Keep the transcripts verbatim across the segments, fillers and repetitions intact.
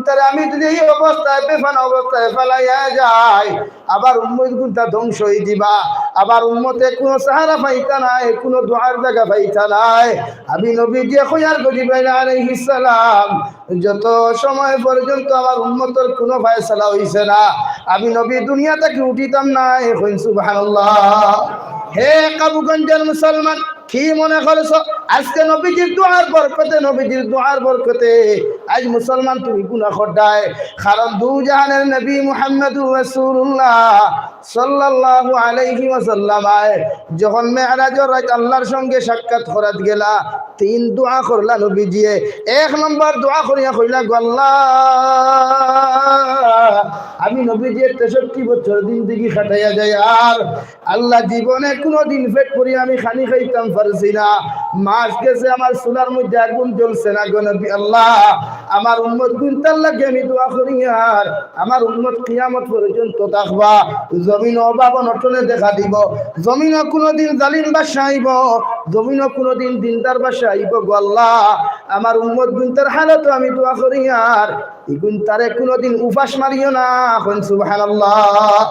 তারে আমি যদি এই অবস্থায়, বেফানা অবস্থায় ফালাইয়া যাই, আমার উম্মত গুনতা ধ্বংস অই দিবা, আমার উম্মতে কুনু সাহারা পাইতা নায়, কুনু দোয়ার জাগা পাইতা নায়। আমি নবীজিয়ে কইয়ার গো জিব্রাইল আলাইহিস সালাম, যত সময় পর্যন্ত আমার উম্মতর কুনু ফয়সালা অইছে না, আমি নবী দুনিয়া থাকি উঠিতাম নায়। কইন সুবহানাল্লাহ। হে কাবুগঞ্জর মুসলমান, কি মনে করছো আজকে নবীজির দোয়ার বরকতে, নবীজির দোয়ার বরকতে আইজ মুসলমান তুমি গুনা কররায়? কারণ দুজাহানের নবী মুহাম্মদুর রাসূলুল্লাহ সাল্লাল্লাহু আলাইহি ওয়াসাল্লাম আয় যখন মেরাজর রাইত আল্লাহর সঙ্গে সাক্ষাৎ করাত গেলা, তিন দোয়া করলা নবীজিয়ে। এক নম্বর দোয়া করিয়া কইলা, গো আল্লাহ, আমি নবীজিয়ে তেষট্টি বছর জিন্দেগি কাটাইয়া যাইয়ার আল্লাহ, জীবনে কুনুদিন পেট ভরিয়া আমি খানি খাইতাম পারছি না। মাস গেছে, আমার চুলার মধ্যে আগুন জ্বলছে না গো নবী। আল্লাহ, আমার উম্মত গুনতার লাগি আমি দোয়া করিয়ার, আমার উম্মত কিয়ামত পর্যন্ত থাকবা। জমিনো অভাব অনটনে দেখা দিবো, জমিনো কুনুদিন জালিম বাদশা আইবো, জমিনো কুনুদিন দিনদার বাদশা আইবো গো আল্লাহ। আমার উম্মত গুনতার হালতো আমি দোয়া করিয়ার, ইগুনতারে কুনুদিন উপাস মারিও না। কইন সুবহানাল্লাহ।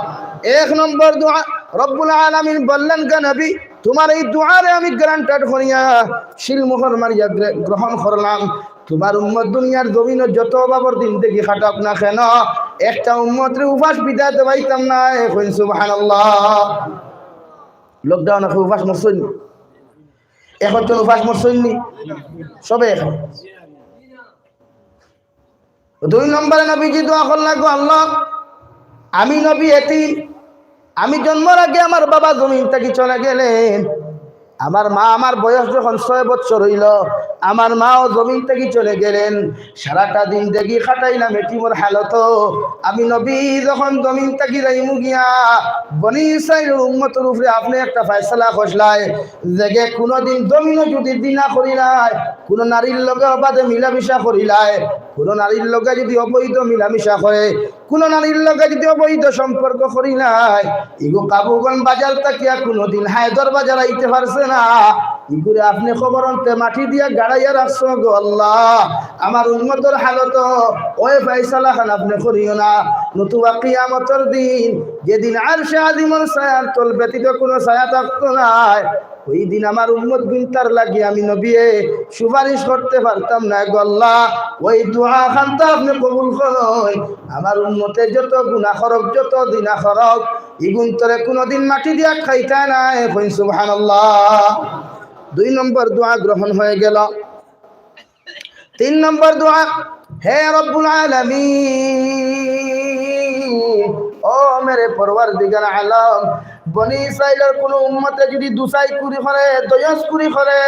এক নম্বর দোয়া, রব্বুল আলামিন বললেন, গো নবী, তুমার এই দোয়ারে আমি granted করিয়া, সিল মোহর মারিয়া গ্রে-, গ্রহণ করলাম। তুমার উম্মত দুনিয়ার জমিনো যত অভাবর জিন্দেগি কাটাউক না কেন, একটা উম্মতরে উপাস বিদায় দেওয়াইতাম নায়। কইন সুবহানাল্লাহ। Lockdown এ উপাস মরছইন নি? এখন তো উপাস মরছইন নি? সবে এখন। দুই নম্বরে নবীজি দোয়া করলা, গো আল্লাহ, আমি নবী এতিম, আমি জন্মর আগে আমার বাবা জমিন থাকি চলে গেলেন। আমার মা, আমার বয়স যখন ছয় বছর অইলো, আমার মাও জমিন থাকি চলে গেলেন। সারাটা জিন্দেগি কাটাইলাম এতিমর হালতো। আমি নবী যখন জমিন থাকি যাইমু গিয়া, বনি ইসরাইলর উম্মতর উপরে আপনে একটা ফয়সালা করলায়, যেগে কুনুদিন জমিনো যদি জিনা করিলায়, কুনু নারীর লগে অবাধে মিলামিশা করিলায়, কুনু নারীর লগে যদি অবৈধ মিলামিশা করে, কুনু নারীর লগে যদি অবৈধ সম্পর্ক করিলায়, ইগু কাবুগঞ্জ বাজার থাকিয়া কুনুদিন হায়দর বাজার আইতে পারছে না, ইগুরে আপনে কবরন্তে মাটি দিয়া গাড়াইয়া রাখছো গো আল্লাহ। আমার উম্মতর হালতো ওই ফয়সালা খান আপনে করিও না, নতুবা কিয়ামতর দিন যেদিন আরশে আজিমর ছায়ার তল ব্যতীত কুনু ছায়া থাকতো নায়, ওই দিন আমার উম্মত গুনতার লাগি আমি নবিয়ে সুপারিশ করতে পারতাম না গো আল্লাহ। ওই দোয়া খানতা আপনে কবুল করইন। আমার উম্মতে যত গুনা করউক, যত জিনা করউক, ইগুনতরে কুনুদিন মাটি দিয়া খাইতা নায়। কইন সুবহানাল্লাহ। দুই নম্বর দোয়া গ্রহণ হয়ে গেল। তিন নম্বর দোয়া, হে রব্বুল আলামিন, ও মেরে পরওয়ারদিগার আলম, বনি ইসরাইলর কুনু উম্মতে যদি দুসাইকুরি করে, দয়সকুরি করে,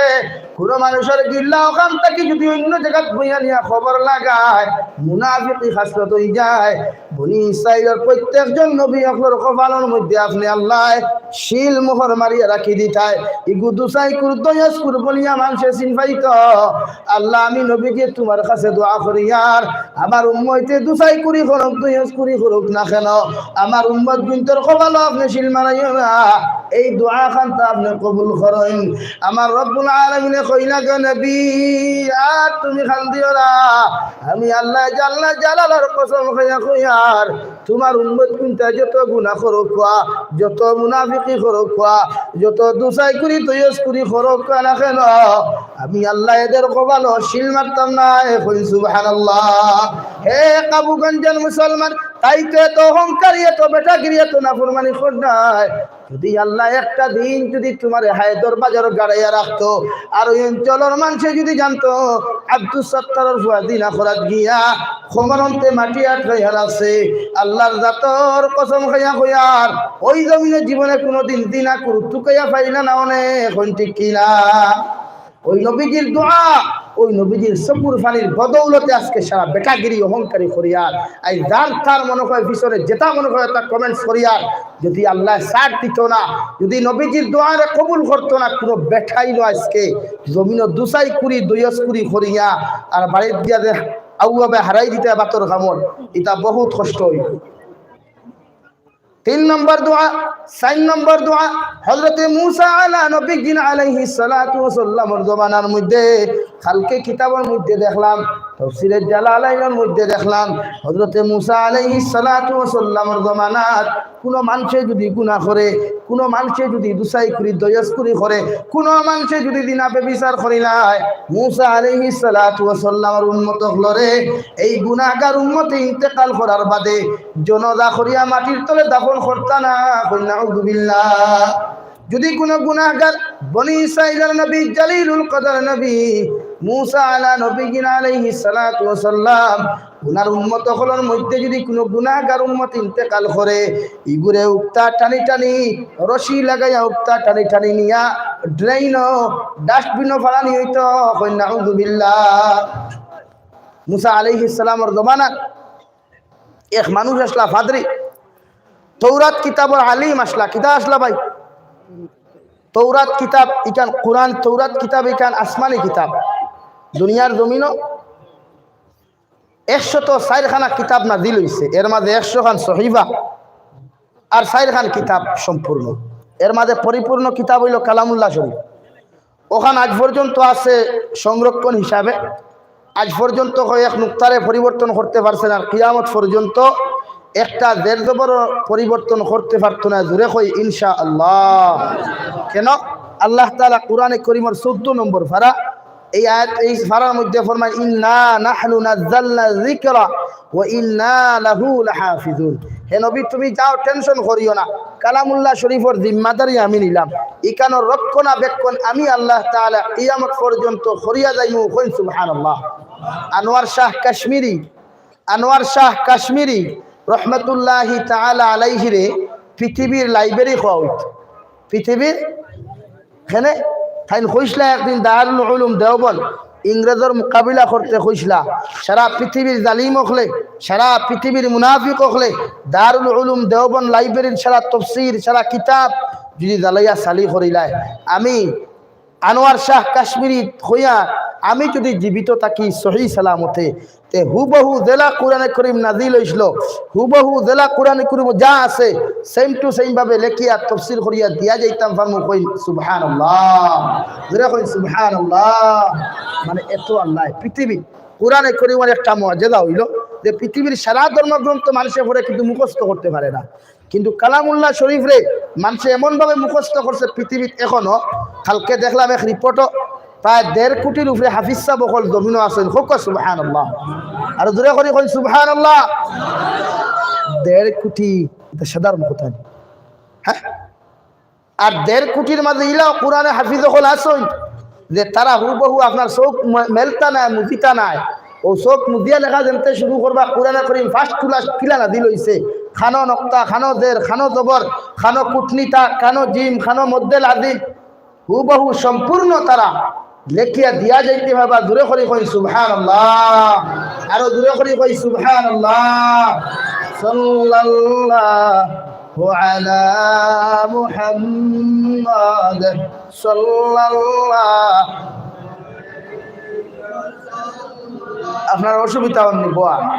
কুনু মানুষর গিল্লা অখান থাকি যদি অইন্য জাগাত বইয়া নিয়া খবর লাগায়, মুনাফিকি খাসলত অই যায়। বনি ইসরাইলর প্রত্যেকজন নবী অকলর কপালর মধ্যে আপনে আল্লায় সিল মোহর মারিয়া রাখি দিতায়। ইগু দুসাইকুর, দয়সকুর বলিয়া মানষে চিন পাইতো। আল্লাহ, আমি নবীজি তুমার কাছে দোয়া করিয়ার, আমার উম্মতে দুসাইকুরি করউক, দয়সকুরি করউক না কেন, আমার উম্মত গুনতর কপালো আপনে সিল মারাইও না। এই দোয়া খানতা আপনে কবুল করইন। আমার রব্বুল আলামিনে কইলা, গো নবী, আর তুমি কান্দিও না। আমি আল্লাহ জাল্লা জালালর কসম খাইয়া কইয়ার, তুমার উম্মত গুনতা যত গুনা করউক্কা, যত মুনাফিকি করউক্কা, যত দুসাইকুরি দয়সকুরি করউক্কা না কেন, আমি আল্লাহ এদের কপালো সিল মারতাম নায়। কইন সুবহানাল্লাহ। হে কাবুগঞ্জর মুসলমান, তাই তো এত অহংকারী, এত বেটাগিরি, এত নাফরমানি কররায়। যদি আল্লাহ একটা দিন যদি তুমারে হায়দর বাজারো গাড়াইয়া রাখতো, আর ওই অঞ্চলর মানষে যদি জানতো আব্দুস সত্তারর ফুয়া জিনা করাত গিয়া কবরন্তে মাটি আটকাইয়া রাখছে, আল্লাহর জাতর কসম খাইয়া কইয়ার, ওই জমিনো জীবনে কুনুদিন জিনা কুরু তুকাইয়া পাইলা না অনে। কইন ঠিক কি না? ওই নবীজির দোয়া, ওই নবীজির চকুর পানির বদৌলতে আজকে সারা বেটাগিরি অহংকারী করিয়ার, আই যার তার মনে হয় পিছনে যেটা মনে হয় তা comments করিয়ার, যদি আল্লাহ ছাড় দিত না, যদি নবীজির দোয়ারে কবুল করতো না, কুনু বেটাইনও আজকে জমিনো দুসাইকুরি, দয়সকুরি করিয়া আর বাড়িত গিয়া যে আউয়াবে হারাই দিতা ভাতর কামড়, ইতা বহুত কষ্ট অইতো। তিন নম্বর দোয়া, চাইর নম্বর দোয়া, হযরতে মুসা আলা নবীজিনা আলাইহিস সালাতু ওয়াস সালামর জমানার মধ্যে, কালকে কিতাবর মধ্যে দেখলাম, তাফসীরে জালালাইনর মধ্যে দেখলাম, হযরতে মুসা আলাইহিস সালাতু ওয়াস সালামর জমানাত কুনু মানষে যুদি গুনাহ করে, কুনু মানষে যুদি দুসাই করি, দয়স করি করে, কুনু মানষে যুদি জিনা ব্যভিচার করিলায়, মুসা আলাইহিস সালাতু ওয়াস সালামর উম্মত অকলরে এই গুনাহগার উম্মতে ইন্তেকাল করার বাদে জনাজা করিয়া মাটির তলে দাফন করতা না। কইন নাউযুবিল্লাহ। যুদি কুনু গুনাহগার বনি ইসরাইলর নবী, জলিলুল কদর নবী মুসা আলা নবীনা আলাইহিস সালাতু ওয়াস সালাম, উনার উম্মত অকলর মধ্যে যুদি কুনু গুনাহগার উম্মত ইন্তেকাল করে, ইগুরে উক্তা টানি টানি, রশি লাগাইয়া উক্তা টানি টানি নিয়া ড্রেইনো, ডাস্টবিনো ফালানি অইতো। কইন নাউযুবিল্লাহ। মুসা আলাইহিস সালামর জমানাত এক মানুষ আছলা, ফাদরি, তৌরাত কিতাবর আলিম আছলা। কিতা আছলা ভাই? তৌরাত কিতাব ইখান, কুরআন, তৌরাত কিতাব ইখান আসমানি কিতাব। দুনিয়ার জমিনো একশত চাইর খানা কিতাব নাজিল অইছে, এর মাঝে একশো খান সহিফা আর চাইর খান কিতাব সম্পূর্ণ। এর মাঝে পরিপূর্ণ কিতাব অইলো কালামুল্লাহ শরীফ। অখান আজ পর্যন্ত আছে সংরক্ষণ হিসাবে। আজ পর্যন্ত কয় এক নুক্তারে পরিবর্তন করতে পারছে না, আর কিয়ামত পর্যন্ত একটা জের জবর পরিবর্তন করতে পারতো না। জুরে কই ইনশাআল্লাহ। কেন? আল্লাহ তাআলা কুরআনে করিমর চৌদ্দ নম্বর পারা, এই আয়াত, এই পারার মধ্যে ফরমায়, "ইন্না নাহনু নাজ্জালনা যিকরা ওয়া ইন্না লাহু লাহাফিজুন।" হে নবী, তুমি যাও, টেনশন করিও না, কালামুল্লাহ শরীফর জিম্মাদারি আমি নিলাম, ইখানর রক্ষণাবেক্ষণ আমি আল্লাহ তাআলা কিয়ামত পর্যন্ত করিয়া যাইমু। কইন সুবহানাল্লাহ। আনোয়ার শাহ কাশ্মীরি, আনোয়ার শাহ কাশ্মীরি রহমতুল্লাহি তাআলা আলাইহিরে পৃথিবীর লাইব্রেরি কওয়া অইতো। পৃথিবীর কেনে? তাইন কইছলা একদিন দারুল উলুম দেওবন্দ ইংরেজর মোকাবিলা করতে কইছলা। সারা পৃথিবীর জালিম অকলে, সারা পৃথিবীর মুনাফিক অকলে দারুল উলুম দেওবন্দ লাইব্রেরির সারা তফসির, সারা কিতাব যুদি জ্বালাইয়া ছালি করিলায়, আমি আনোয়ার শাহ কাশ্মীরি কইয়া আমি যুদি জীবিত থাকি সহি সালামতে, তে হুবহু যেলা কুরআনে করিম নাজিল অইছিল, হুবহু যেলা কুরআনে করিম যা আছে, same to same ভাবে লেখিয়া তফসির করিয়া দিয়া যাইতাম পারমু। কইন সুবহানাল্লাহ। জুরে কইন সুবহানাল্লাহ। মানে এত আল্লাহ পৃথিবী, কুরআনে করিমর একটা মুজিজা অইলো যে পৃথিবীর সারা ধর্মগ্রন্থ মানষে পড়ে কিন্তু মুখস্থ করতে পারে না। কিন্তু কালামুল্লাহ শরীফরে মানষে এমনভাবে মুখস্থ করছে পৃথিবীত এখনো, কালকে দেখলাম এক রিপোর্টো প্রায় দেড় কোটির উপরে হাফিজ সাব অকল জমিনো আছইন। কউক্কা সুবহানাল্লাহ। আর জুরে করি কইন সুবহানাল্লাহ। দেড় কোটি, ইটা সাধারণ কথা নি? হ্যাঁ? আর দেড় কোটির মাঝে ইলাও কুরআনে হাফিজ অকল আছইন যে তারা হুবহু আপনার চউখ মে-, মেলতা নায়, মুজিতা নায়। অউ চউখ মুজিয়া লেখা যেনতে শুরু করবা, কুরআনে করিম first class কিলা নাজিল অইছে, খানো নক্তা, খানো জের, খানো জবর, খানো কুটনিতা, খানো জিম, খানো মদ্দে লাজিম, হুবহু সম্পূর্ণ তারা লেখিয়া দিয়া যাইতে পারবা। জুরে করি কইন সুবহানাল্লাহ। আরো জুরে করি কইন সুবহানাল্লাহ। সাল্লাল্লাহু আলা মুহাম্মাদ। সাল্লাল্লাহু। আপনার অসুবিধা অয়নি, বওয়া।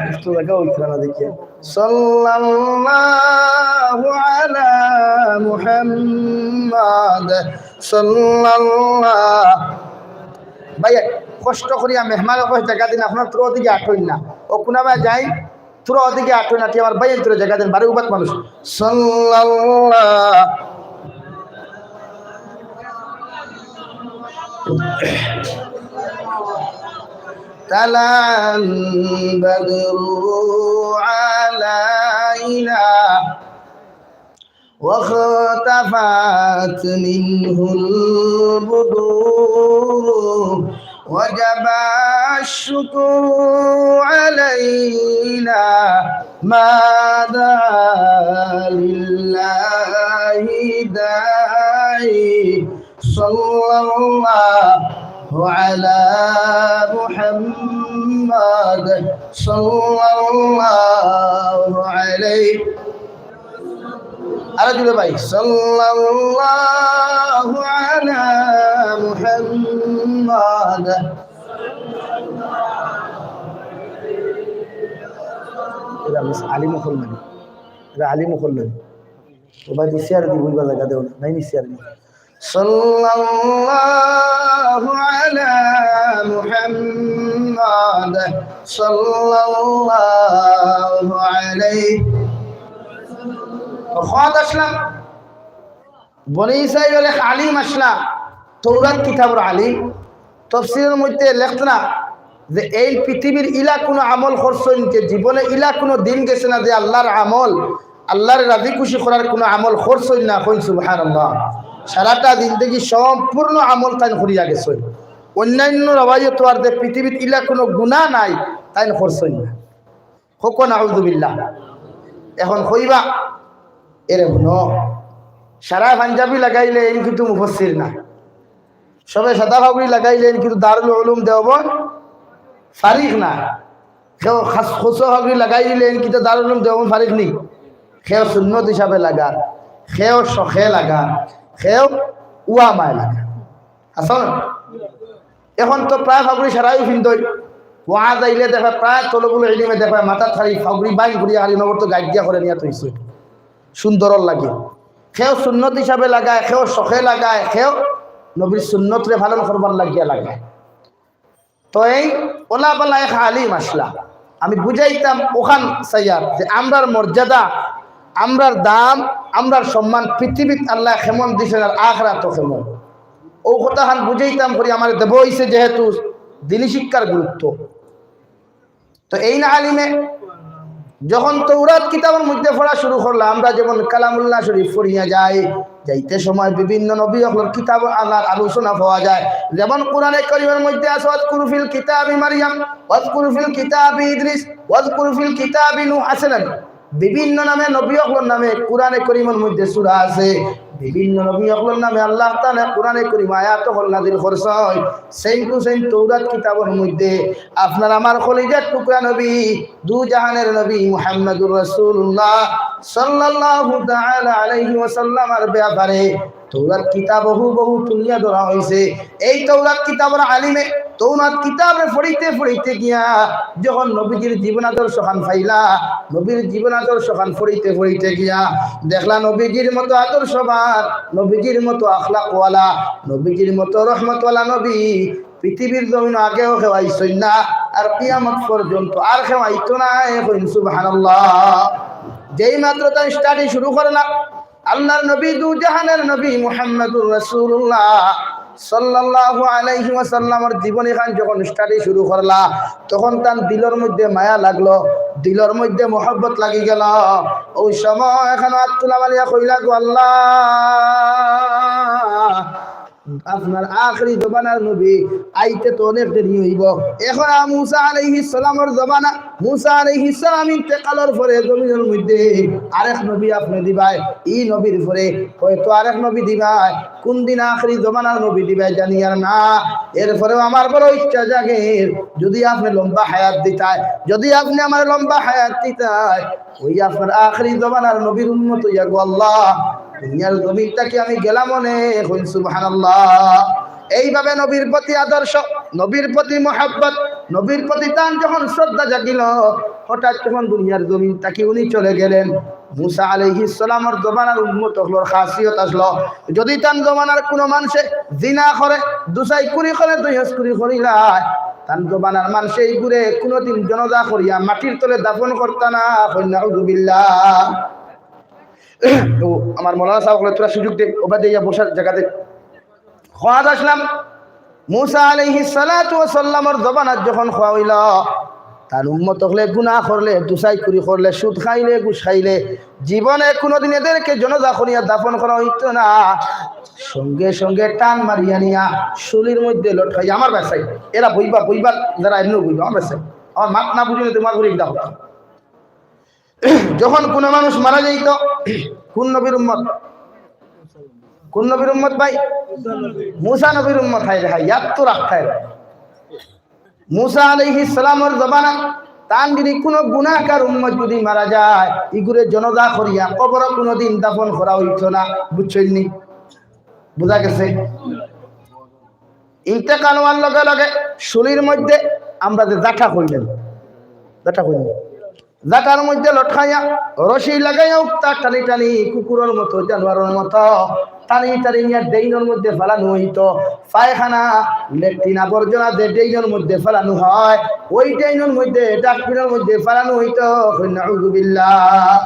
একটু জাগা অইতরা না দেখিয়া। সাল্লাল্লাহু আলা মুহাম্মাদ। সাল্লাল্লাহু। ভাই, কষ্ট করিয়া মেহমান অকল জাগা দিন, আপনার থুড়া অদিকে আটইন না। অউ কুনাবা যাই, থুড়া অদিকে আটইন না, তে আমার ভাই থুড়া জাগা দিন, বারে উবাত মানুষ। সাল্লাল্লাহু। طلع البدر علينا واختفت منه البدور وجب الشكر علينا ما دعا لله داعي. صلى الله على محمد، صلى الله عليه. আরো জুরে ভাই, সাল্লাল্লাহু আলা মুহাম্মাদ। এরা মিস আলিম অকল নানি? এরা আলিম অকল নানি? ও ভাই, তো চেয়ার দি বইবার জাগা দেও না, নাই নি চেয়ার দি। সাল্লাল্লাহু আলা মুহাম্মাদ। محمد صلى الله عليه. তো খোয়াদ আসলাম, বনি ইসরাইল এক আলিম আসলা, তৌরাত কিতাবর আলিম। তফসিরর মধ্যে লেখতরা যে এই পৃথিবীর ইলা কুনু আমল করছইন যে জীবনে ইলা কুনু দিন গেছে না যে আল্লাহর আমল, আল্লাহরে রাজি খুশি করার কুনু আমল করছইন না। কইন সুবহানাল্লাহ। সারাটা জিন্দেগি সম্পূর্ণ আমল তাইন করিয়া গেছইন। অন্যান্য রওয়ায়ত আর যে পৃথিবীত ইলা কুনু গুনাহ নাই, তাইন করছইন না। কউক্কা নাউজুবিল্লাহ। এখন কইবা, এরে হুনো, সারা পাঞ্জাবি লাগাইলে এইন কিন্তু মুফাসসির না, সবে সাদা পাগড়ি লাগাইলে এইন কিন্তু দারুল উলুম দেওবন্দ ফারিগ না, কেউ খাস খুসো পাগড়ি লাগাইলে এইন কিন্তু দারুল উলুম দেওবন্দ ফারিগ নি, কেউ সুন্নত হিসাবে লাগার, কেউ শখে লাগার, কেউ উয়ামায় লাগার। আছে না? এখন তো প্রায় পাগড়ি সারাইও ফিন্দইন। ওয়াজ আইলে দেখবা প্রায় তলবুল ইলিমে দেখবা মাথাত খালি পাগড়ি বাইন করিয়া খালি নগর তো গাইড দিয়া করে নিয়া থইছে। সুন্দর লাগে। কেউ সুন্নত হিসাবে লাগায়, কেউ শখে লাগায়, কেউ নবীর সুন্নতরে পালন করবার লাগিয়া লাগায়। তো এই ওলা বালা এক আলিম আসলা, আমি বুঝাইতাম ওখান সাইয়ার যে আমরার মর্যাদা, আমরার দাম, আমরার সম্মান পৃথিবীত আল্লায় কেমন দিছইন আর আখরাতো কেমন। ও কথাখান বুঝাইতাম করি আমার দেব হইছে যেহেতু দিনী শিক্ষার গুরুত্ব। তো এই না আলিমে যখন তৌরাত কিতাবর মধ্যে পড়া শুরু করলা, আমরা যেমন কালামুল্লাহ শরীফ পড়িয়া যাই, যাইতে সময় বিভিন্ন নবী অকলর কিতাব আনার আলোচনা পাওয়া যায়। যেমন কোরআনে করিমের মধ্যে আছে, "ওয়াজকুর ফিল কিতাবি মারিয়াম, ওয়াজকুর ফিল কিতাবি ইদ্রিস, ওয়াজকুর ফিল কিতাবি নূহ", আছে না? বিভিন্ন নামে নবী অকলর নামে কোরআনে করিমের মধ্যে সূরা আছে। বিভিন্ন নবী অকলর নামে আল্লাহ তাআলা কোরআনে করিম আয়াত অকল নাজিল করছইন। সেম টু সেম তৌরাত কিতাবর মধ্যে আপনার আমার কলিজার টুকরা নবী, দু জাহানের নবী মুহাম্মাদুর রাসূলুল্লাহ সাল্লাল্লাহু তাআলা আলাইহি ওয়াসাল্লামের ব্যাপারে তৌরাত কিতাব হুবহু তুলিয়া ধরা হইছে। এই তৌরাত কিতাবর আলিমে তৌরাত কিতাবরে পড়িতে পড়িতে গিয়া যখন নবীজির জীবন আদর্শ খান পাইলা, নবীর জীবন আদর্শ খান পড়িতে পড়িতে গিয়া দেখলা নবীজির মতো আদর্শবান, নবীজির মতো আখলাকওয়ালা, নবীজির মতো রহমতওয়ালা নবী পৃথিবীর জমিন আগেও কেউ আইছইন না, আর কিয়ামত পর্যন্ত আর কেউ আইতো না। এখন সুবহানাল্লাহ। যেই মাত্র তাই স্টাডি শুরু করলা, আল্লাহর নবী, দু জাহানের নবী মুহাম্মাদুর রাসূলুল্লাহ সাল্লাল্লাহু আলাইহি ওয়াসাল্লামর জীবনীখান যখন স্টাডি শুরু করলা, তখন তান দিলর মধ্যে মায়া লাগলো, দিলর মধ্যে মহব্বত লাগি গেল। ওই সময় এখানে আত তুলা মারিয়া কইলা, "গো আল্লাহ, আপনার আখেরি জমানার নবী আইতে তো অনেক দেরি হইব।" এখন আ-, মুসা আলাইহিস সালামর জমানা, মুসা আলাইহিস সালাম ইন্তেকালর পরে জমিনর মধ্যে আরেক নবী আপনি দিবায়, ই নবীর পরে হয়তো আরেক নবী দিবায়। কোন দিন আখেরি জমানার নবী দিবায় জানি আর না। এরপরেও আমার বড় ইচ্ছা জাগের, যদি আপনি লম্বা হায়াত দিতায়, যদি আপনি আমার লম্বা হায়াত দিতায়, ওই আপনার আখেরি জমানার নবীর উম্মত হইয়া গো আল্লাহ, দুনিয়ার জমিন থাকি আমি গেলাম অনে। কইন সুবহানাল্লাহ। এইভাবে নবীর প্রতি আদর্শ, নবীর প্রতি মহব্বত, নবীর প্রতি তান যখন শ্রদ্ধা জাগিল, হঠাৎ যখন দুনিয়ার জমিন থাকি উনি চলে গেলেন, মুসা আলাইহিস সালামর জমানার উম্মত অকলর খাসিয়ত আসলো, যদি তান জমানার কোনো মানষে জিনা করে, দুসাইকুরি করে, দইহজকুরি করিলায়, তান জমানার মানষে ইগুরে কোনোদিন জনাজা করিয়া মাটির তলে দাফন করতা না। কইন নাউজুবিল্লাহ। তো আমার মৌলানা সাব অকলে থুড়া সুযোগ দে, ওবাদে ইয়া বসার জাগা দে। খোয়াদ আসলাম, মুসা আলাইহিস সালাতু ওয়াস সালামর জমানাত যখন খোয়া হইল, তান উম্মত অকলে গুনাহ করলে, দুসাইকুরি করলে, সুদ খাইলে, ঘুষ খাইলে, জীবনে কোনোদিন এদেরকে জনাজা করিয়া দাফন করা হইতো না। সঙ্গে সঙ্গে টান মারিয়া নিয়া শুলির মধ্যে লটকাইয়া, আমার বাসায়, এরা বইবা, বইবা, যারা এমনি বইবা, আমার বাসায়, আমার মাত না বুঝলে তোমার ঘুরে বিদা হতো। যখন কোনো মানুষ মারা যাইত, কোন নবীর উম্মত? কোন নবীর উম্মত ভাই? মুসা নবীর উম্মত। হায় রে হায়, ইয়াদ তো রাখতে হবে। মুসা আলাইহিস সালামর জমানা, তান যদি কোনো গুনাহগার উম্মত যদি মারা যায়, ইগুরে জনাজা করিয়া কবরো কোনোদিন দাফন করা হইতো না, বুঝছইন নি? বুঝা গেছে? ইন্তেকাল হওয়ার লগে লগে শুলির মধ্যে আমরা যে জাঠা কইলাম, জাঠা কইলাম, জাটার মধ্যে লটকাইয়া, রশি লাগাইয়া উক্তা টানি টানি, কুকুরর মতো, জানোয়ারর মতো টানি টানি নিয়া ড্রেইনর মধ্যে ফালানো অইতো। পায়খানা, লেট্রিন, আবর্জনা যে ড্রেইনর মধ্যে ফালানো হয়, ওই ড্রেইনর মধ্যে, ডাস্টবিনর মধ্যে ফালানো অইতো। কইন নাউজুবিল্লাহ।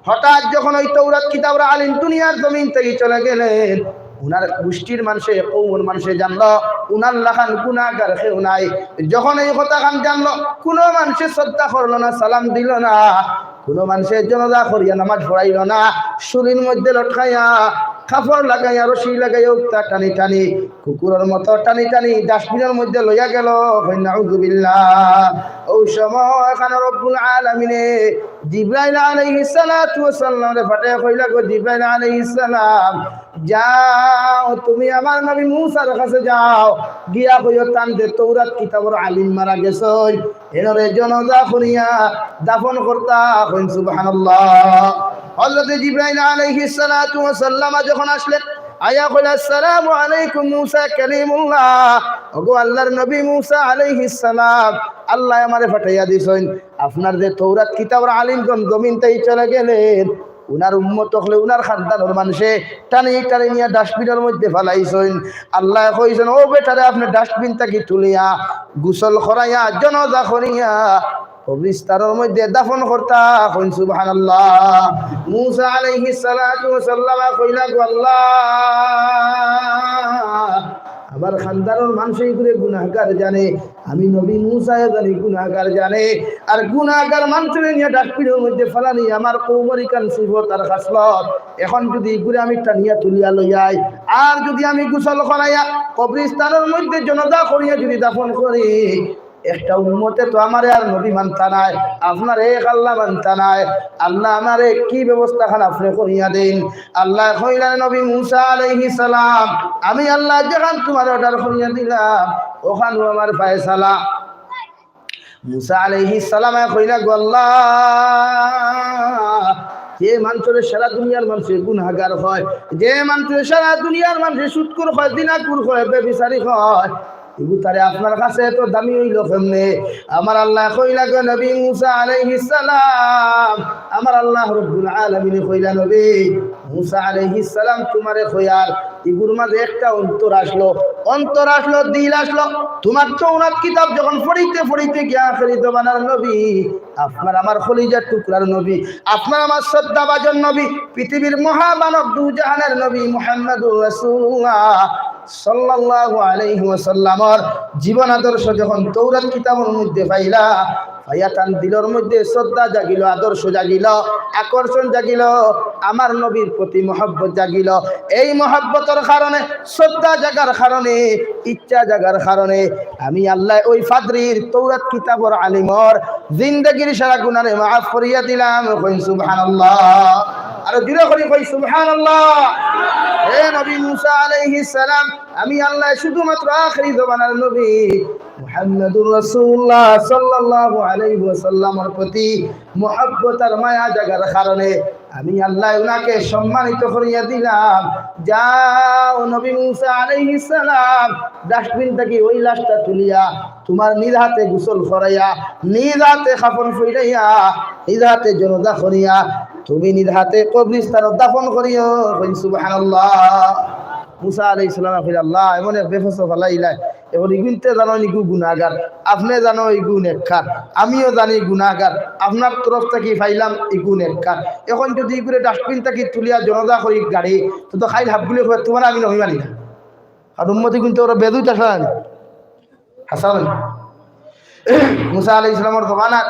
হঠাৎ যখন ওই তৌরাত কিতাবর আলিম দুনিয়ার জমিন থাকি চলে গেলেন, উনার গোষ্ঠীর মানষে, কওমর মানষে জানলো, উনার লাখান গুনাগার কেউ নাই। যখন এই কথাখান জানলো, কুনু মানষে শ্রদ্ধা করলো না, সালাম দিলো না, কুনু মানষে জানাজা করিয়া নামাজ পড়াইলো না, শুলির মধ্যে লটকাইয়া, কাপড় লাগাইয়া, রশি লাগাইয়া উক্তা টানি টানি, কুকুরর মতো টানি টানি ডাস্টবিনর মধ্যে লইয়া গেলো। কইন নাউজুবিল্লাহ। ওই সময় খান রব্বুল আলামিনে জিব্রাইল আলাইহিস সালাতু ওয়াস সালামরে পাঠাইয়া কইলা, "গো জিব্রাইল আলাইহিস সালাম, যাও তুমি আমার নবী মুসার কাছে যাও, গিয়া কইও তান যে তৌরাত কিতাবর আলিম মারা গেছইন, এনরে জানাজা করিয়া দাফন করতা।" কইন সুবহানাল্লাহ। হযরত জিব্রাইল আলাইহিস সালাতু ওয়াস সালাম যখন আসলেন, আইয়া কইলা, "আসসালামু আলাইকুম মুসা কালিমুল্লাহ।" ওগো আল্লাহর নবী মুসা আলাইহিস সালাম, আল্লায় আমারে পাঠাইয়া দিছইন। আপনার যে তৌরাত কিতাবর আলিমগণ জমিন থাকি চলে গেলেন, উনার উম্মত অকলে, উনার খানদানর মানষে টানি টানি নিয়া ডাস্টবিনর মধ্যে ফালাইছইন। আল্লায় কইছইন, "ও বেটারে, আপনে ডাস্টবিন থাকি তুলিয়া, গোসল করাইয়া, জানাজা করিয়া, কবরিস্তানর মধ্যে দাফন করতা।" কইন সুবহানাল্লাহ। মুসা আলাইহিস সালাতু ওয়াস সালাম কইলা, "গো আল্লাহ, আমার খানদানর মানষে ইগুরে গুনাগার জানে, আমি নবী মুসায় জানি গুনাগার জানে, আর গুনাগার মানষরে নিয়া ডাস্টবিনর মধ্যে ফালানি আমার কওমর ইখান সিফত আর খাসলত। এখন যুদি ইগুরে আমি টানিয়া তুলিয়া লইয়াই, আর যুদি আমি গোসল করাইয়া কবরিস্তানর মধ্যে জানাজা করিয়া যুদি দাফন করি, একটা উম্মতে তো আমারে আর নবী মানতা নায়, আপনারে এক আল্লাহ মানতা নায়। আল্লাহ, আমারে কি ব্যবস্থাখান আপনে করিয়া দেইন।" আল্লায় কইলা, "নবী মুসা আলাইহিস সালাম, আমি আল্লায় যেখান তুমারে অর্ডার করিয়া দিলাম, ওখানউ আমার ফয়সালা।" মুসা আলাইহিস সালামে কইলা, "গো আল্লাহ, যে মানষরে সারা দুনিয়ার মানষে গুনাগার কয়, যে মানষরে সারা দুনিয়ার মানষে সুদখুর কয়, জিনাখুর কয়, ব্যভিচারী কয়, ইগু তারে আপনার কাছে এত দামি অইলো কেমনে?" আমার আল্লায় কইলা, "গো নবী মুসা আলাইহিস সালাম, আমার আল্লাহ রব্বুল আলামিনে কইলা, নবী মুসা আলাইহিস সালাম তুমারে কইয়ার, ইগুর মাঝে একটা অন্তর আসলো, অন্তর আসলো, দিল আসলো, তুমার তৌরাত কিতাব যখন পড়িতে পড়িতে গিয়া আখেরি জমানার নবী, আপনার আমার কলিজার টুকরার নবী, আপনার আমার শ্রদ্ধাভাজন নবী, পৃথিবীর মহামানব দুজাহানের নবী মুহাম্মাদুর রাসূলুল্লাহ সাল্লাল্লাহু আলাইহি ওয়াসাল্লামর জীবন আদর্শ যখন তৌরাত কিতাবর মধ্যে পাইলা, পাইয়া তান দিলর মধ্যে শ্রদ্ধা জাগিলো, আদর্শ জাগিলো, আকর্ষণ জাগিলো, আমার নবীর প্রতি মহব্বত জাগিলো। এই মহব্বতর কারণে, শ্রদ্ধা জাগার কারণে, ইচ্ছা জাগার কারণে আমি আল্লায় ওই পাদ্রির, তৌরাত কিতাবর আলিমর জিন্দেগির সারা গুনারে মাফ করিয়া দিলাম।" কইন সুবহানাল্লাহ। আরো জোরে করি কই সুবহানাল্লাহ। হে নবী মুসা আলাইহিস সালাম, আমি আল্লায় শুধুমাত্র আখেরি জমানার নবী মুহাম্মাদুর রাসূলুল্লাহ সাল্লাল্লাহু আলাইহি ওয়াসাল্লামর প্রতি মহব্বত আর মায়া জাগার কারণে আমি আল্লায় উনাকে সম্মানিত করিয়া দিলাম। যাও নবী মুসা আলাইহিস সালাম, ডাস্টবিন থাকি ওই লাশটা তুলিয়া তুমার নিজ হাতে গোসল করাইয়া, নিজ হাতে কাফন পরাইয়া, নিজ হাতে জানাজা করিয়া, তুমি নিজ হাতে কবরিস্তানো দাফন করিও। কইন সুবহানাল্লাহ। মুসা আলাইহিস সালামে কইলা, "আল্লাহ, এমন এক বেফাসা ফালাইলায়, এখন ইগুইন্তে জানো ইগু গুনাগার, আপনে জানো ইগু নেককার, আমিও জানি গুনাগার, আপনার তরফ থাকি পাইলাম ইগু নেককার। এখন যুদি ইগুরে ডাস্টবিন থাকি তুলিয়া জানাজা করি গাড়ি, তো, তো কাইল হাবগুলি কইবা, তুমারে আমি নবী মানি না।" আর উম্মত ইগুইন্তে ওরা বেদুই তাসা জানি। হাসান। মুসা আলাইহিস সালামর জমানাত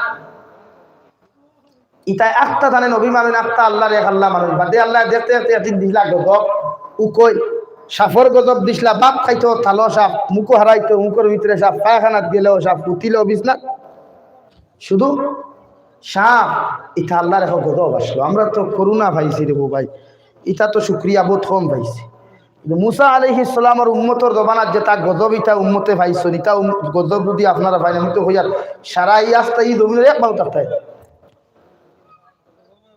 ইতায় আখতা তানে নবী মানইন, আখতা আল্লাহর এক আল্লাহ মানইন। বাদে আল্লায় দেখতে দেখতে একদিন দিলা গজব, উকই সাফর গজব দিছলা, ভাত খাইতো তালো সাফ, মুখো হারাইতো মুখর ভিতরে সাফ, পায়খানাত গেলেও সাফ, উঠিলেও বিছনাত শুধু সাফ। ইতা আল্লাহর এক গজব আসলো। আমরা তো করোনা পাইছি রে ভাই, ইতা তো শুকরিয়া বহুত কম পাইছি। কিন্তু মুসা আলাইহিস সালামর উম্মতর জমানাত যেতা গজব ইতা উম্মতে পাইছইন, ইতা উম-, গজব যুদি আপনারা পাইন, আমি তো কইয়ার সারা ই আস্তা ই জমিনর এক মানুষ থাকতায়।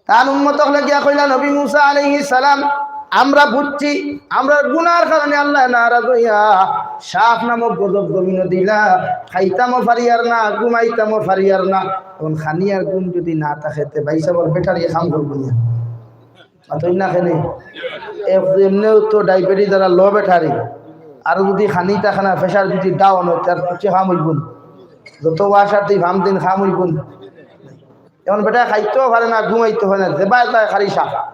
তান উম্মত অকলে গিয়া কইলা, "নবী মুসা আলাইহিস সালাম, আমরা বুঝছি, আমরার গুনার কারণে আল্লায় নারাজ অইয়া সাপ নামক গজব জমিনো দিলা, খাইতামও পারিয়ার না, ঘুমাইতামও পারিয়ার না। অখন খানি আর ঘুম যুদি না থাকে, তে ভাইসাবর ব্যাটারি কাম করবো না। মাতইন না কেনে? এমনেও তো ডায়াবেটিস যারা লো ব্যাটারি, আর যুদি খানি থাকে না, প্রেশার যুদি ডাউন অয়, তার কিছু কাম অইবো না। যত ওয়াশার দি ফাম দিন কাম অইবো না। অখন বেটায় খাইতেও পারে না, ঘুমাইতেও পারে না, যেবায় তায় খালি সাপ।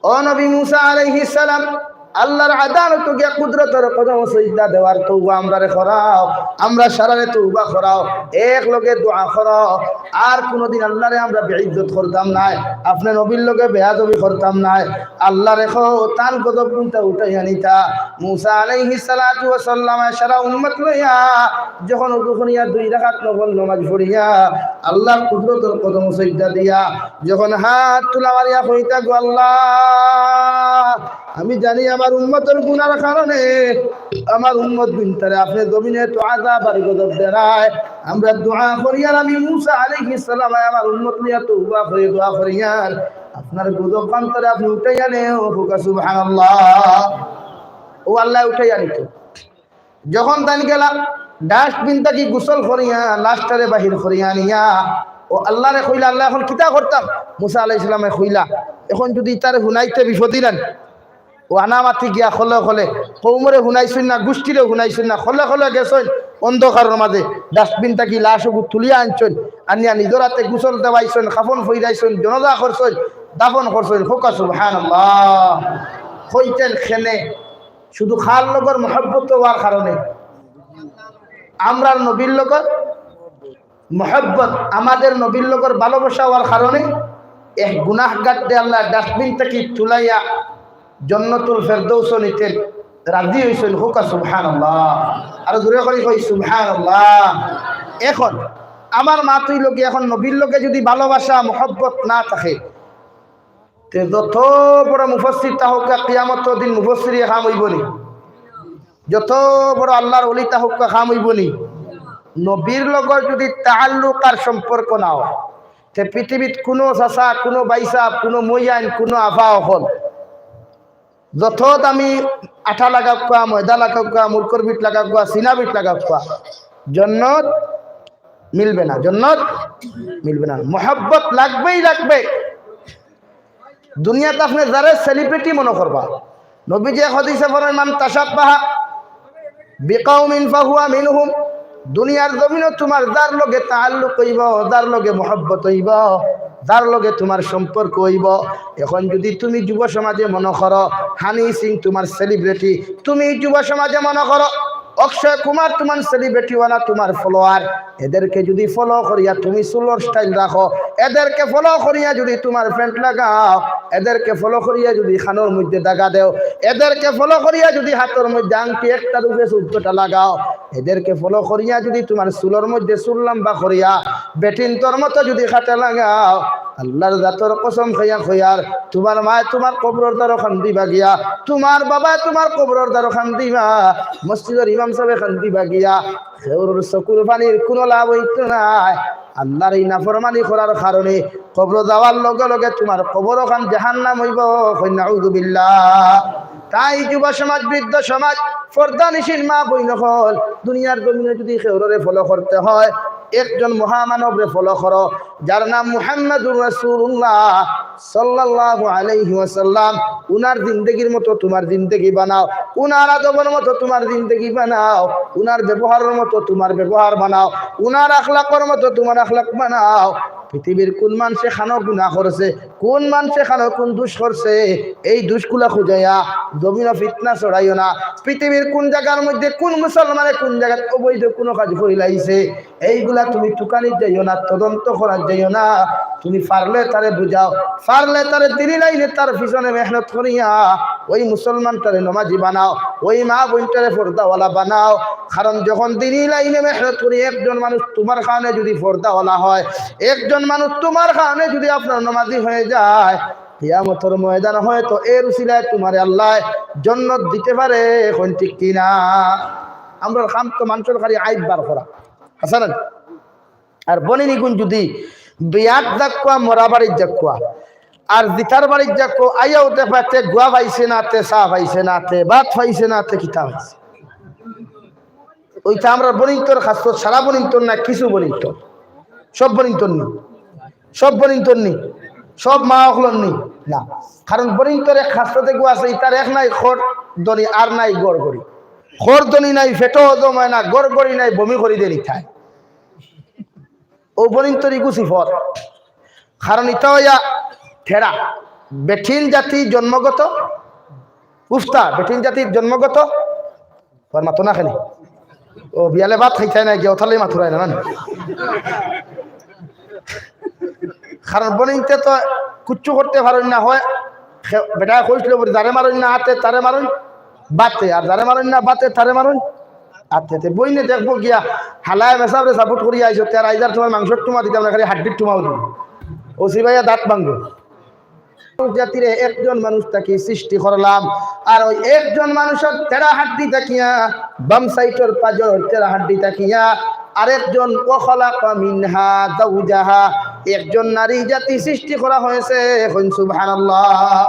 ও নবী মুসা আলাইহিস সালাম, আল্লার আদালতো গিয়া কুদরতর কদমো সইজদা দেওয়ার তওবা আমরারে করাও, আমরা সারারে তওবা করাও, এক লগে দোয়া করাও। আর কুনুদিন আল্লারে আমরা বেইজ্জত করতাম নায়, আপনে নবীর লগে বেয়াদবি করতাম নায়। আল্লারে কও, তান গজব কুনটা উঠাইয়া নিতা। মুসা আলাইহিস সালাতু ওয়াস সালাম সারা উম্মত লইয়া যখন উজু করিয়া দুই রাকাত নফল নামাজ পড়িয়া আল্লার কুদরতর কদমো সইজদা দিয়া যখন হাত তুলা মারিয়া কইতা, "গো আল্লাহ, আমি জানি আমার উম্মতর গুনার কারণে আমার উম্মত গুনতারে আপনে জমিনো তো আযাব আর গজব দেরায়।" আমরা দোয়া করি, আর আমি মুসা আলাইহিস সালাম আমার উম্মত লইয়া তওবা করি দোয়া করি, আর আপনার গজব কান্তরে আপনে উঠাইয়া নেও, কউক্কা সুবহানাল্লাহ। ও আল্লায় উঠাইয়া নিতো। যখন তাইন গেলা, ডাস্টবিন থাকি গোসল করিয়া লাশটারে বাহির করিয়া আনিয়া ও আল্লারে কইলা, "আল্লাহ, অখন কিতা করতাম?" মুসা আলাইহিস সালামে কইলা, "অখন যুদি ইতারে হুনাইতে বিপদ অইলাইন।" ও আনামাতি গিয়া খলে খলে, কওমরে হুনাইছইন না, গুষ্টিরে হুনাইছইন না, খলে খলে গেছইন, অন্ধকারর মাঝে ডাস্টবিন থাকি লাশ ওগু তুলিয়া আনছইন, আনিয়া নিজর আতে গোসল দেওয়াইছইন, কাফন ফইরাইছইন, জনাজা করছইন, দাফন করছইন। কউক্কা সুবহানাল্লাহ। কইতেন কেনে? শুধু কার লগর মহব্বত অওয়ার কারণে, আমরার নবীর লগর মহব্বত, আমাদের নবীর লগর ভালোবাসা অওয়ার কারণে এক গুনাহগাররে আল্লায় ডাস্টবিন থাকি তুলাইয়া জন্নতুল ফেরদৌসো নিতে রাজি অইছইন। কউক্কা সুবহানাল্লাহ। আরো জোরে করি কই সুবহানাল্লাহ। অখন আমার মাত অইলো গি, অখন নবীর লগে যুদি ভালোবাসা মহব্বত না থাকে, তে যত বড় মুফাসসির তা কউক্কা, কিয়ামতর দিন মুফাসসিরি কাম অইবো নি? যত বড় আল্লার ওলি তা কউক্কা, কাম অইবো নি? নবীর লগর যুদি তাআল্লুক আর সম্পর্ক না অয়, তে পৃথিবীত কুনু চাচা, কুনু ভাইসাব, কুনু মইয়াইন, কুনু আফা অকল, যত দামি আটা লাগাউক্কা, ময়দা লাগাউক্কা, মুরকর বিট লাগাউক্কা, সিনা বিট লাগাউক্কা, জন্নত মিলবে না, জন্নত মিলবে না। মহব্বত লাগবেই লাগবে। দুনিয়াত আপনে যারে সেলিব্রিটি মনো করবা, নবীজি এক হাদিসে ফরমাইন, "মান তাশাব্বাহা বিকাউমিন ফাহুয়া মিনহুম।" দুনিয়ার জমিনো তুমার যার লগে তাআল্লুক অইবো, যার লগে মহব্বত অইবো, যার লগে তুমার সম্পর্ক অইবো, অখন যুদি তুমি যুব সমাজে মনো করো হানি সিং তুমার সেলিব্রিটি, তুমি যুব সমাজে মনো করো অক্ষয় কুমার তুমার সেলিব্রিটি অলা তুমার ফলোয়ার, এদেরকে যুদি ফলো করিয়া তুমি চুলর স্টাইল রাখো, এদেরকে ফলো করিয়া যুদি তুমার প্যান্ট লাগাও, এদেরকে ফলো করিয়া যুদি কানর মধ্যে দাগা দেও, এদেরকে ফলো করিয়া যুদি হাতর মধ্যে আংটি একটার উপরে চৌদ্দটা লাগাও, এদেরকে ফলো করিয়া যুদি তুমার চুলর মধ্যে চুল লম্বা করিয়া বেটিন্তর মতো যুদি কাটা লাগাও, আল্লার জাতর কসম খাইয়া কইয়ার, তুমার মায় তুমার কবরর দ্বারো কান্দিবা গিয়া, তুমার বাবায় তুমার কবরর দ্বারো কান্দিবা, মসজিদর ইমাম সাবে কান্দিবা গিয়া, কেউরর চকুর পানির কুনু লাভ অইতো নায়। আল্লার ই নাফরমানি করার কারণে কবরো যাওয়ার লগে লগে তুমার কবর অখান জাহান্নাম অইবো। কই নাউজুবিল্লাহ। তাই যুব সমাজ, বৃদ্ধ সমাজ, পর্দানিশীন মা বইন অকল, দুনিয়ার জমিনো যুদি কেউররে ফলো করতে হয়, একজন মহামানবরে ফলো করো, যার নাম মুহাম্মাদুর রাসূলুল্লাহ সাল্লাল্লাহু আলাইহি ওয়াসাল্লাম। উনার জিন্দেগির মতো তুমার জিন্দেগি বানাও, উনার আদবর মতো তুমার জিন্দেগি বানাও, উনার ব্যবহারর মতো তুমার ব্যবহার বানাও, উনার আখলাকর মতো তুমার আখলাক বানাও। পৃথিবীর কুন মানষে কানো গুনা করছে, কুন মানষে কানো কুন দুষ করছে, এই দুষগুলা খুজাইয়া জমিনো ফিতনা ছড়াইও না। পৃথিবীর কুন জাগার মধ্যে কুন মুসলমানে কুন জাগাত অবৈধ কুনু কাজ করিলাইছে, এইগুলা তুমি তুকানিত যাইও না, তদন্ত করাত যাইও না। তুমি পারলে তারে বুঝাও, পারলে তারে দিনি লাইনে তার পিছনে মেহনত করিয়া ওই মুসলমানটারে নমাজি বানাও, ওই মা বইনটারে পর্দাওয়ালা বানাও। কারণ যখন দিনি লাইনে মেহনত করি একজন মানুষ তুমার কারণে যুদি পর্দাওয়ালা হয়, একজন মানুষ তুমার কারণে যুদি আপনার নমাজি হয়ে যায়, কিয়ামতর ময়দান হয়তো এর উসিলায় তুমারে আল্লায় জন্নত দিতে পারে। কইন ঠিক কি না? আমরার কাম তো মানষর খালি আইব বার করা, হাছা না? আর বইন ইগুন যুদি বিয়াত যাউক্কা, মরা বাড়িত যাউক্কা, আর জিতার বাড়িত যা কো আইয়াও দেখবা তে গুয়া পাইছে না, তে চা পাইছে না, তে ভাত পাইছে না, তে কিতা পাইছে। ওইটা আমরা বনিন্তর খাসলত, সারা বনিন্তর না, কিছু বনিন্তর। সব বনিন্তর নি, সব বনিন্তর নি, সব মা অকলর নি না। কারণ বনিন্তর এক খাসলত এগু আছে, ইতার এক নাই খর ধনি আর নাই গড়গড়ি। খর ধনি নাই, পেটো হজম হয় না, গড়গড়ি নাই, বমি করি দেয় ইতায়। ও বনিন্তর ইগু সিফত। কারণ ইতা অইয়া ঠেড়া। বেটিন জাতি জন্মগত উফতা, বেটিন জাতির জন্মগত। আর মাতো না কেনে? ও, বিয়ালে ভাত খাইতায় না গিয়া, ওথার লাগি মাতুরায় না, না নি? কারণ বনিন্তে তো কুচ্ছু করতে পারইন না, হয় খে-, বেটায় কইছিল বলে, "যারে মারইন না আতে, তারে মারইন বাতে, আর যারে মারইন না বাতে, তারে মারইন আতে।" তে বইনে দেখবো গিয়া, হালায় মেসাবরে support করিয়া আইছো, তে আর আইজ আর তোমার মাংসর টুমা দিতাম না, খালি হাড্ডির টুমাও দিমু। ও সিবাইয়া দাঁত ভাঙ্গো। জাতিরে একজন মানুষ থাকি সৃষ্টি করলাম, আর ওই একজন মানুষর তেরো হাড্ডি থাকিয়া, বাম সাইডর পাজর তেরো হাড্ডি থাকিয়া, আরেকজন, "ওয়া খালাকা মিনহা যাওজাহা", একজন নারী জাতি সৃষ্টি করা হয়েছে। কইন সুবহানাল্লাহ।